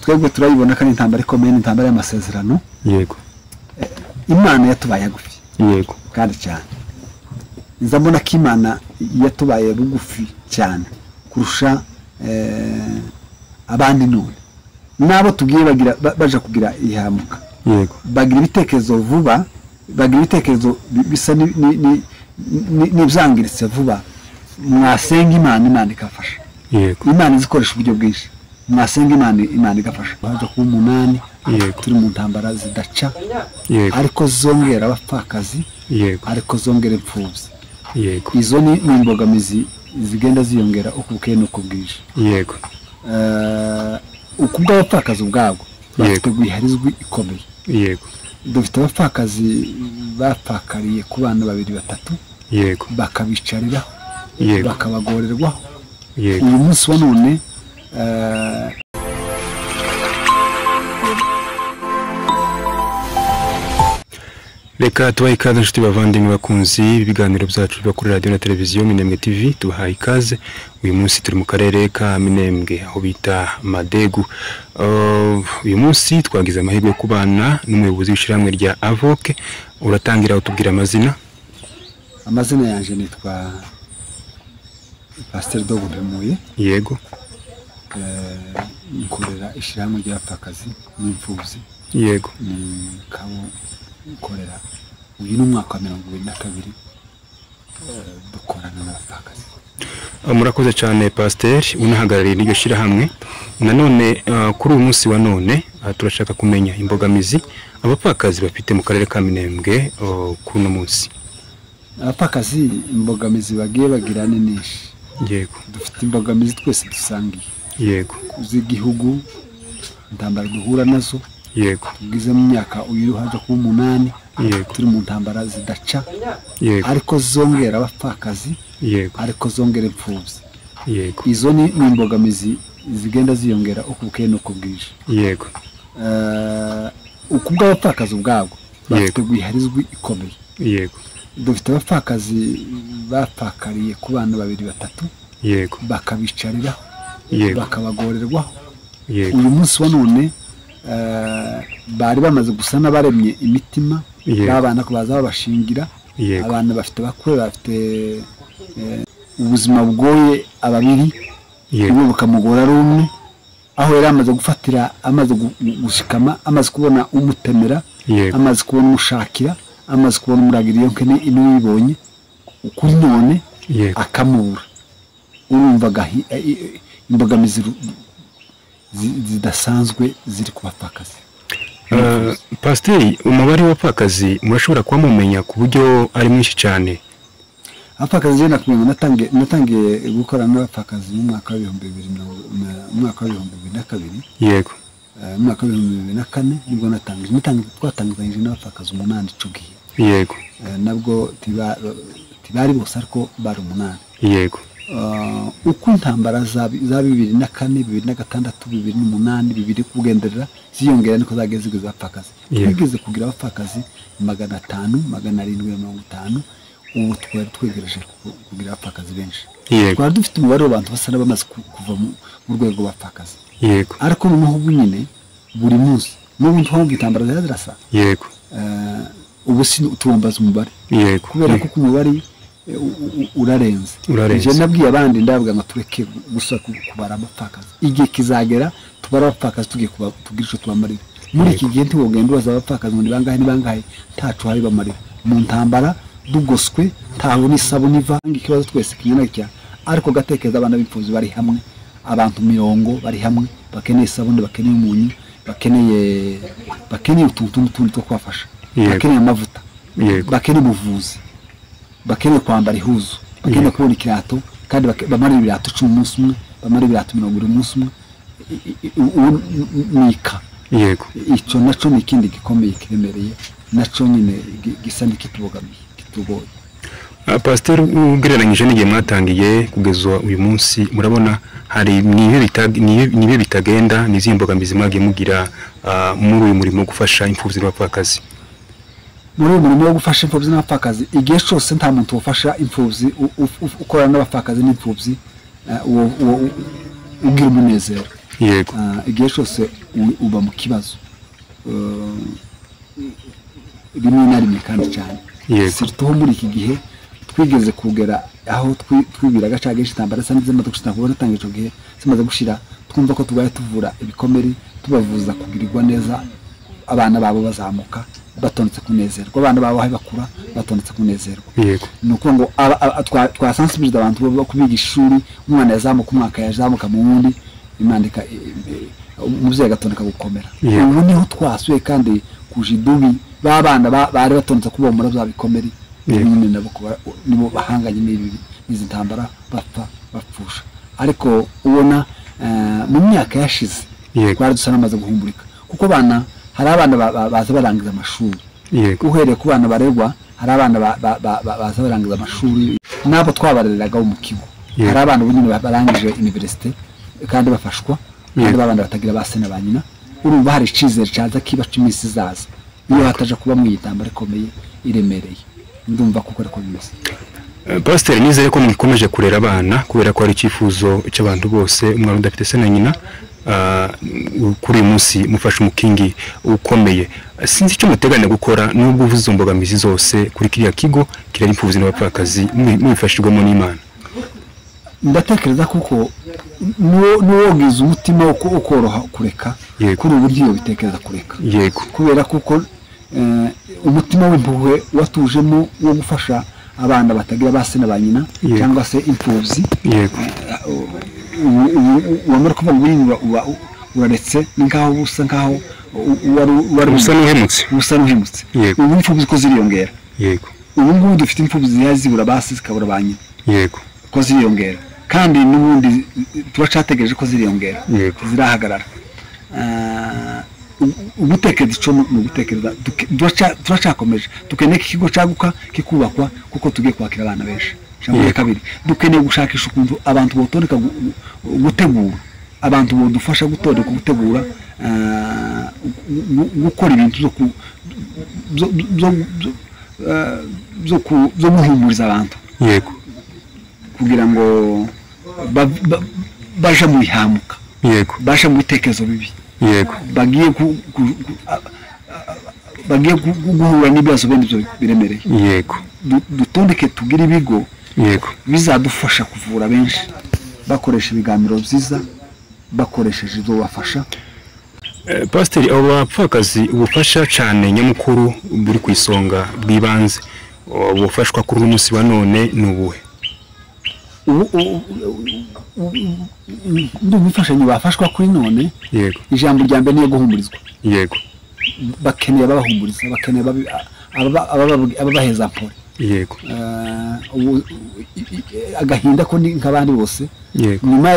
Twebwe turayibona kandi intambara ikomeye, ni intambara y'amasezerano. Yego. Imana yatubaye bugufi. Yego. Kandi cyane nza mbona ko Imana yatubaye bugufi cyane kurusha abandi. None nabo tugiye bagira baje kugira ihamuka. Yego. Bagira ibitekerezo vuba, bagira ibitekerezo bisa n'ibyangiritse vuba. Mwasenga Imana, Imana ikafasha. Yego. Imana izikoresha uburyo bwinshi. Mwasenga Imana, Imana igafasha. Haje kuba 8. Yego. Turi mu ntambara zidaca. Yego. Ariko zongera abapfakazi. Yego. Ariko zongera imfubyi. Yego. Izo ni imbogamizi zigenda ziyongera uko bukeye n'uko bwije. Yego. Uko bw'abapfakazi ubwabwo bafite guharizwa ikomeye. Yego. Dufite abapfakazi bapfakariye ku bana 2 3. Yego. Bakabicariraho. Yego. Bakabagorerwaho. Yego. Uyu munsi wa none reka tubahe ikaze inshuti bavandimwe bakunzi ibiganiro byacu biba kuri radio na televiziyo Minembwe TV. Tubahaye ikaze. Uyu munsi turi mu karere ka Minembwe aho bita Madegu. Uyu munsi twagize amahirwe yo kubana n'umuyobozi w'ishyirahamwe rya Avoke. Uratangira utubwira amazina? Amazina yanje nitwa Pasteur Dogo Mpemuye. Yego. Nkorera ishyirahamwe ry'abapfakazi n'imfubyi. Yego. Kabo nkorera uyu ni umwaka wa 2022 dukorana n'abapfakazi. Murakoze cyane Pasteur, unahagarariye n'iryo shyirahamwe. Nanone kuri uyu munsi wa none turashaka kumenya imbogamizi abapfakazi bafite mu karere ka Minembwe kuri uno munsi. Abapfakazi imbogamizi bagiye bagira ni nyinshi. Yego. Dufite imbogamizi twese dusangiye. Yego. Z'igihugu, intambara duhura nazo. Yego. Tugize mu myaka uyu haje kuba 8. Yego. Turi mu ntambara zidaca. Yego. Ariko zongera abapfakazi. Yego. Ariko zongera imfubyi. Yego. Izo ni imbogamizi zigenda ziyongera uko bukeye n'uko bwije. Yego. Uko bw'abapfakazi ubwabwo bafite guharizwa ikomeye. Yego. Dufite abapfakazi bapfakariye ku bana 2 3. Yego. Bakabicariraho. Yego. Bakabagorerwaho. Yego. Uyu munsi wa none bari bamaze gusa n'abaremye imitima. Babana ko baza babashingira. Abana bafite bakwe bafite ubuzima bugoye ababiri. Yego. Bukamugora ari umwe, aho yari amaze gufatira, amaze gushikama, amaze kubona umutemera. Yego. Amaze kubona umushakira, amaze kubona umuragiriye nkene inubibonye ukuri none. Yego. Akamubura. Urumva imbogamizi zidasanzwe ziri ku bapfakazi. Pasteur, umubare w'abapfakazi murashobora kuba mumenya ku buryo ari mwinshi cyane? Abapfakazi je nakumenya natangiye gukorana n'abapfakazi mu mwaka wa 2002. Yego. Mu mwaka wa 2004 nibwo twatangije n'abapfakazi 8 ico gihe. Yego. Nabwo tibari bose ariko bari 8. Yego. Uko intambara za 2004, 2006, 2008, 2000 kugenderera ziyongera niko zageze zigeze abapfakazi. Twigeze kugira abapfakazi 500, 750. Ubu twari twegereje kugira abapfakazi benshi. Yego. Twari dufite umubare w'abantu basa n'abamaze kuva mu rwego rw'abapfakazi. Yego. Ariko noneho ubu nyine buri munsi n'ubu twumva intambara zirasa. Yego. Ubu si tubombaza umubare. Yego. Kubera ko umubare urarenze. Je nabwiye abandi ndavuga ngo tureke gusa kubara abapfakazi. Igihe kizagera tubara abapfakazi tugiye kugira ico tubamarira. Muri iki gihe ntiwogenda ubaza abapfakazi ngo ni bangahe ni bangahe, ntacu hari bamarira. Mu ntambara dugoswe ntaho n'isabune iva. Ikibazo twese kinyana cya ariko gatekereza abana b'imfubyi bari hamwe, abantu 40 bari hamwe bakeneye isabune, bakeneye umunyu, bakeneye utuntu n'utundi two kubafasha. Bakeneye amavuta. Yego. Bakeneye ubuvuzi, bakeneye kwambara ihuzu, bakeneye kubona ikirato, kandi bamara ibirato 10 umunsi umwe, bamara ibirato 20 umunsi umwe. Nika. Yego. Icyo naco ni ikindi gikomeye kiremereye, naco nyine gisa n'ikitubogamiye, kitugoye. Pasteur, ugereranyije n'igihe mwatangiye kugeza uyu munsi, murabona hari nibe bitagenda, n'izihe mbogamizi mwagiye mugira muri uyu murimo wo gufasha imfubyi n'abapfakazi? Muri uyu murimo wo gufasha imfubyi n'abapfakazi, igihe cyose nta muntu wafasha imfubyi ukorana n'abapfakazi n'imfubyi ugira umunezero. Yego. Igihe cyose uba mu kibazo rimwe na rimwe kandi cyane. Surtout muri iki gihe twigeze kugera aho twibiraga cyangwa intambara sa n'izimaze gushira, kubona tanga ico gihe zimaze gushira, twumva ko tugaye tuvura ibikomere, tubavuza kugirirwa neza, abana babo bazamuka batondetse kunezerwa, abana babo aho bakura batondetse kunezerwa. Yego. Nuko ngo twasensibiliza abantu bo kubiga ishuri, umwana yazamuka umwaka yazamuka mu wundi, imandika umuvyeyi agatondeka gukomera. Ubu niho twasuye kandi kujidubi babana bari batondetse kubomora bya bikomere, nyine nabo nibo bahanganye n'ibi n'izi ntambara bapfa bapfusha. Ariko ubona mu myaka yashize twari dusa n'amaze guhumurika, kuko abana hari abana baza barangiza amashuri. Uhereye ku bana baregwa, hari abana baza barangiza amashuri nabo twabarereraga mu kigo. Hari abana ubu nyine barangije universite kandi bafashwa, kandi babana batagira base na banyina. Urumva hari icizere cyaza kiba c'iminsi izaza iyo hataje kuba mu itambara ikomeye iremereye. Ndumva kuko ariko bimeze. Pastor, nizere ko mukomeje kurera abana kubera ko ari icyifuzo cy'abantu bose, umwana udafite se na nyina. Kuri uyu munsi mufashe umukingi ukomeye. Sinzi icyo muteganya gukora nubwo uvuze izo mbogamizi zose kuri kiriya kigo kirera imfubyi n'abapfakazi mubifashijwemo n'Imana. Ndatekereza kuko nuwogiza umutima wo ukoroha kureka kuri ubu buryo bitekereza kureka. Yego. Kubera kuko umutima w'impuhwe watujemo wo gufasha abana batagira base na banyina cyangwa se imfubyi. Yego. Wamara kuvuga ngo uraretse ni nkaho usa nkaho wari usa n'uhemutse. Ubu imfubyi ko ziriyongera. Yego. Ubu ngubu dufite imfubyi zibura base zikabura ba nyina. Yego. Ko ziriyongera kandi n'ubundi turacategereje ko ziriyongera. Zirahagarara. Ugutekereza ico mu gutekereza turacakomeje, dukeneye ikigo caguka kikubakwa kuko tugiye kwakira abana benshi. Jambo kabiri, dukeneye gushakisha ukuntu abantu botondeka gutegura, abantu bodufasha gutondeka gutegura gukora ibintu byo guhumuriza abantu. Yego. Kugira ngo baje mu ihamuka. Yego. Baje mu bitekerezo bibi. Yego. Bagiye guhura n'ibibazo bindi byo biremereye. Yego. Dutondeke tugire ibigo. Yego. Bizadufasha kuvura benshi bakoresha ibiganiro byiza, bakoresheje ibyo bafasha. Pastor, abo bapfakazi ubufasha cyane nyamukuru buri ku isonga bw'ibanze ubufashwa kuri uyu munsi wa none ni ubuhe? Ndumva imfashanyo bafashwa kuri none. Yego. Ijambo rya mbere niyo guhumurizwa. Yego. Bakeneye ababahumuriza, bakeneye ababaheza mpore. Yego. Agahinda ko ni nk'abandi bose. Yego. Nyuma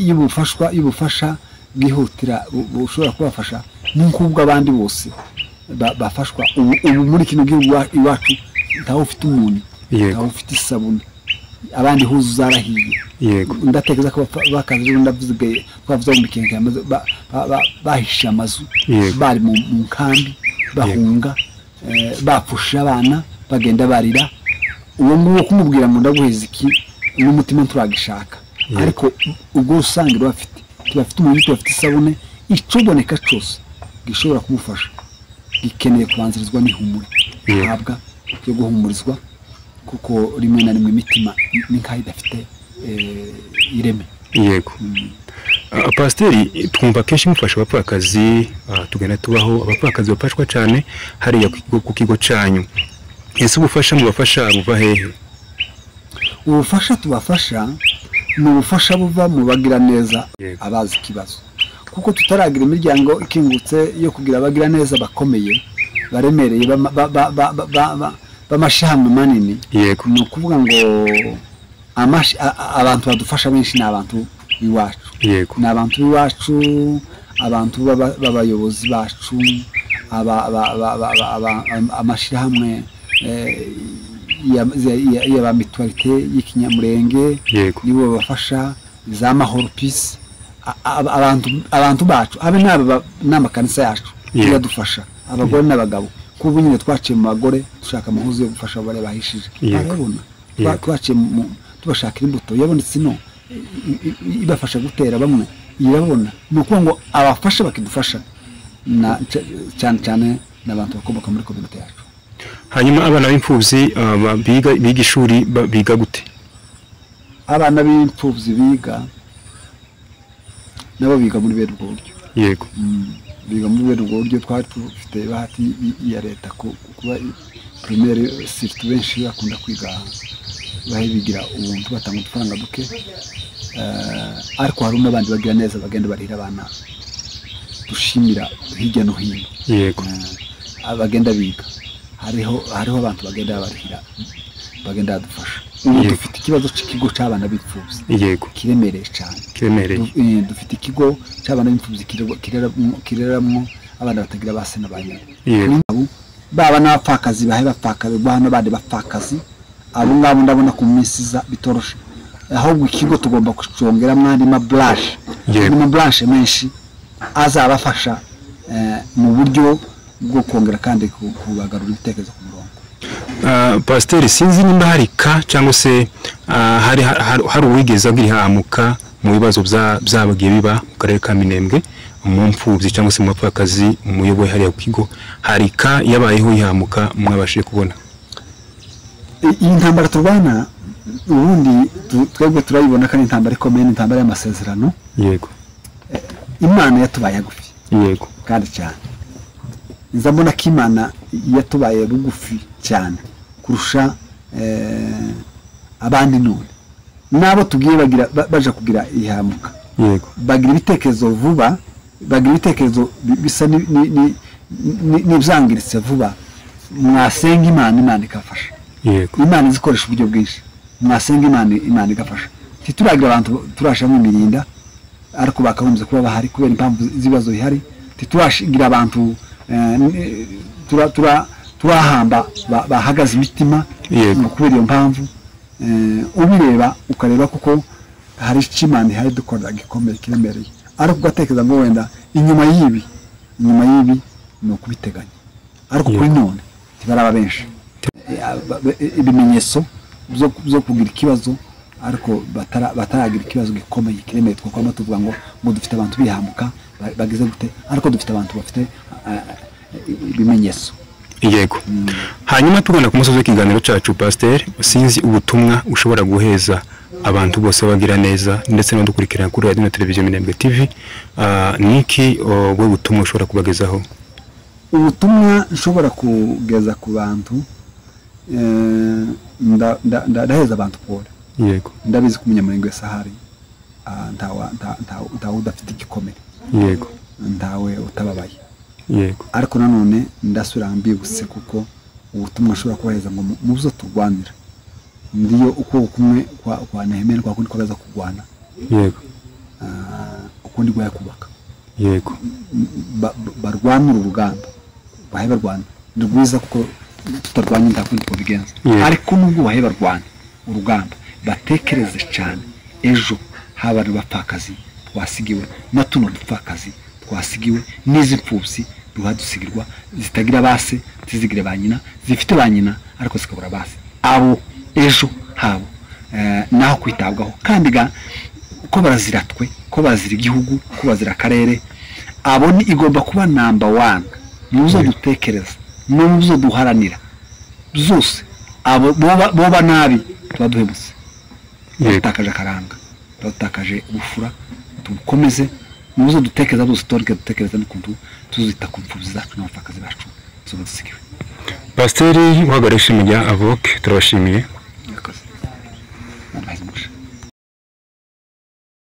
y'ubufashwa y'ubufasha bwihutira bushobora kubafasha nk'ubwo abandi bose bafashwa. Ubu muri kino gihugu iwacu ntawe ufite umuntu, ntawe ufite isabune, abandi huzu zarahiye. Yego. Ndatekereza ko bakaje ndavuze twavuze mu bikenke bahishe amazu, bari mu nkambi bahunga, bapfusha abana bagenda barira. Uwo nguwo kumubwira ngo ndaguheza iki n'umutima turagishaka, ariko ubwo usanga bafite tubafite umuntu bafite isabune, icoboneka cyose gishobora kumufasha gikeneye kubanzirizwa n'ihumure ahabwa yo guhumurizwa, kuko rimwe na rimwe imitima ni nkaho idafite ireme. Yego. Pasiteri, twumva kenshi mufasha abapfakazi, tugenda tubaho abapfakazi bafashwa cyane hariya ku kigo cyanyu. Ese ubufasha mubafasha buva hehe? Ubufasha tubafasha ni ubufasha buva mu bagira neza abazi ikibazo, kuko tutaragira imiryango ikingutse yo kugira abagira neza bakomeye baremereye b'amashami manini. Yego. Ni ukuvuga ngo abantu badufasha benshi ni abantu b'iwacu. Yego. Ni abantu b'iwacu, abantu b'abayobozi bacu, amashyirahamwe ya mutualité y'ikinyamurenge nibo babafasha, za Mahoro Peace, abantu bacu abe n'amakanisa yacu yadufasha, abagore n'abagabo. Kubu nyine twaciye mu bagore dushaka amahuzo yo gufasha abare bahishije, barabona twaciye tubashakira imbuto yabonetse ino ibafasha gutera bamwe Irabona ni ukuvuga ngo abafasha bakidufasha na cyane cyane n'abantu bakomoka muri community yacu. Hanyuma abana b'imfubyi biga ishuri biga gute? Abana b'imfubyi biga nabo biga muri bene ubwo buryo. Yego. Biga muri bene ubwo buryo. Twari dufite bahati ya leta kuba primaire, surtout benshi bakunda kwiga bahe bigira ubuntu, batanga udufaranga duke, ariko hari n'abandi bagira neza bagenda barihira abana dushimira hirya no hino. Yego. Abagenda biga hariho abantu bagenda barihira, bagenda badufasha. Ubu dufite ikibazo cy'ikigo cy'abana b'imfubyi. Yego. Kiremereye cyane. Kiremereye. Dufite ikigo cy'abana b'imfubyi kireramwo abana batagira base na ba nyina. Yego. Baba n'abapfakazi bahe bapfakazi baba n'abandi bapfakazi, abo ngabo ndabona ku minsi iza bitoroshe. Ahubwo ikigo tugomba kucongera mwandi ma branche. Yego. Ma branche menshi azabafasha mu buryo bwo kongera kandi kubagarura ibitekerezo ku murongo. Pasiteri, sinzi nimba hari ka cyangwa se hari uwigeze agira mu bibazo byabagiye biba mu karere ka Minembwe mu mfubyi cyangwa se mu bapfakazi umuyoboye hariya ku kigo, hari ka yabayeho yihamuka mwabashije kubona? Iyi ntambara turwana ubundi twebwe turayibona kandi intambara ikomeye, ni intambara y'amasezerano. Yego. Imana yatubaye bugufi. Yego. Kandi cyane nza mbona ko Imana yatubaye bugufi cyane kurusha abandi none nabo tugiye bagira baje kugira ihamuka. Yego. Bagira ibitekerezo vuba, bagira ibitekerezo bisa n'ibyangiritse vuba. Mwasenga Imana, Imana ikafasha. Yego. Imana izikoresha uburyo bwinshi. Mwasenga Imana, Imana igafasha. Tituragira abantu turashamo imirinda ariko bakabumbye kuba bahari kubera impamvu z'ibibazo bihari. Titurashigira abantu turahamba bahagaze imitima kubera iyo mpamvu. Ubireba ukareba kuko hari Imana ihari dukora gikomeye kiremereye, ariko ugatekereza ngo wenda inyuma y'ibi ni ukubiteganya, ariko kuri none tibaraba benshi ibimenyetso byo kugira ikibazo, ariko bataragira ikibazo gikomeye kiremereye. Twakoma tuvuga ngo dufite abantu bihamuka bagize gute, ariko dufite abantu bafite ibimenyetso. Yego. Hanyuma tugana ku musozi w'ikiganiro cyacu, Pasiteri, sinzi ubutumwa ushobora guheza abantu bose bagira neza ndetse n'abadukurikirana kuri radio na televiziyo Minembwe TV, niki bwo butumwa ushobora kubagezaho? Ubutumwa nshobora kugeza ku bantu, ndaheza abantu pole. Yego. Ndabizi ko umunyamurenge wese ahari ntawe udafite igikomere. Yego. Ntawe utababaye. Yego. Ariko nanone ndasubira mbibutse kuko ubutumwa nshobora kubaheza ngo mu byo turwanira ndiyo uko kumwe kwa Nehemiya kwa kundi kwaza kurwana. Yego. Ukundi gwaya kubaka. Yego. Barwanira urugamba bahe barwana ni rwiza kuko tutarwanya ndakundi ko bigenza. Ariko nubwo bahe barwana urugamba batekereze cyane ejo haba bapfakazi twasigiwe na tuno dupfakazi twasigiwe n'izi mfubyi dusigirwa zitagira base zizigire ba nyina, zifite ba nyina ariko zikabura base, abo ejo habo naho kwitabwaho. Kandi ga ko barazira twe, ko bazira igihugu, ko bazira akarere, abo ni igomba kuba number 1 muzo dutekereza muzo duharanira zose. Abo boba nabi tuba duhemutse, tutakaje akaranga, tutakaje ubufura. Tukomeze muzo dutekereza zose, torike dutekereza n'ukuntu tuzita ku mfubyi zacu n'abapfakazi bacu tuba dusigiwe. Pasiteri uhagarariye ishami rya AVOC, turabashimiye. Murakoze.